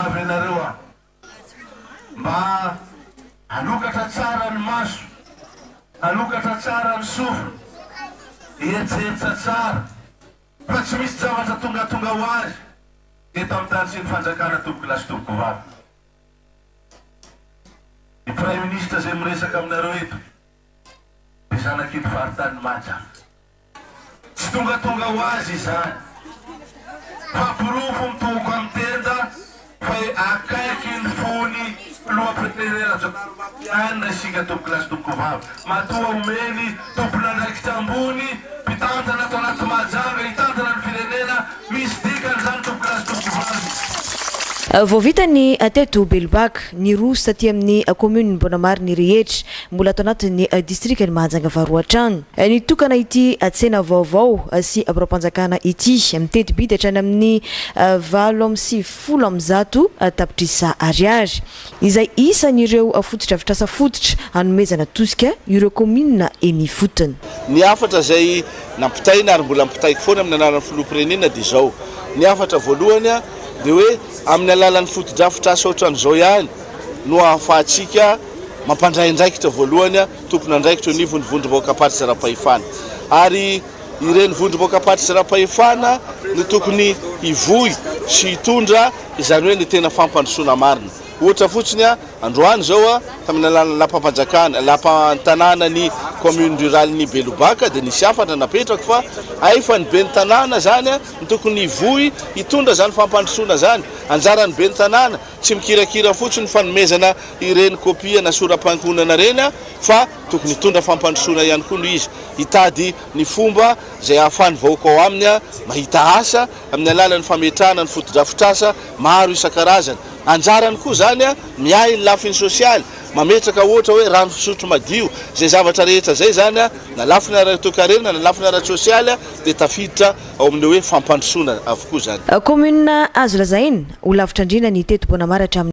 Avy anareo aho mba hanokatra tsara ny maso, hanokatra tsara ny sofina, hieritreritra tsara fa tsy misy zavatra tongatonga ho azy eto amin'ny tany sy ny fanjakana tompokolahy sy tompokovavy. Ny Praiminisitra izay miresaka aminareo eto dia zanak'ito faritanin'i Mahajanga. Tsy tongatonga ho azy izany, fa porofo mitohoko amin'ny tenda fa akaiky ny fony Filoham-pirenena Rajaonarimampianina isika tompokolahy sy tompokovavy. Matoa omeny tompon'andraikitra ambony mpitantana ato anaty Mahajanga hitantana ny firenena, misy dikany izany tompokolahy sy tompokovavy. Vao vita ny teto Belobaka, niroso taty amin'ny kaominin'i Bonamary ny rehetra. Mbola ato anatin'ny distrikan'i Mahajanga faharoa hatrany. Nitokana ity tsena vaovao sy biraom-panjakana ity, miteti-bidy hatrany amin'ny 198 tapitrisa ariary, izay isan'ireo fotodrafitrasa fototra hanomezana tosika ireo kaominina eny ifotony. Ny hafatra izay nampitaina ary mbola ampitaiko foana amin'ny anaran'ny Filoham-pirenena dia izao, ny hafatra voalohany dia hoe amin'ny alalan'ny fotodrafitrasa ohatran'izao ihany no ahafahantsika mampandray andraikitra voalohany tompon'andraikitra eo anivon'ny vondrom-bahoakam-paritsaram-pahefana ary ireny vondrom-bahoakam-paritsaram-pahefana no tokony hivoy sy hitondra izany hoe ny tena fampandrosoana marina. Ohatra fotsiny, androany izao tamin'ny alalan'ny lapam-panjakana, lapan-tanàna ny commune rurale-n'i Belobaka dia nisy hafatra napetrako fa hay fa ny ben'ny tanàna izany no tokony hivoy hitondra izany fampandrosoana izany. Anjaran'ny ben'ny tanàna Tsy mikirakira fotsiny fanomezana ireny kopia na sora-pankonana ireny fa tokony hitondra fampandrosoana ihany koa no izy. Hitady ny fomba izay ahafahan'ny vahoaka ao aminy mahita asa amin'ny alalan'ny fametrahana ny fotodrafitrasa maro isan-karazany. Anjarany koa izany miahy ny lafiny sosialy, mametraka ohatra hoe rano fisotro madio. Izay zavatra rehetra izay izany na lafiny ara-toekarena na lafiny ara-tsosialy dia tafiditra ao amin'ny hoe fampandrosoana avokoa izany. Kaominina azo lazaina ho lavitra indrindra ny teto Bonamaratra amin'ny.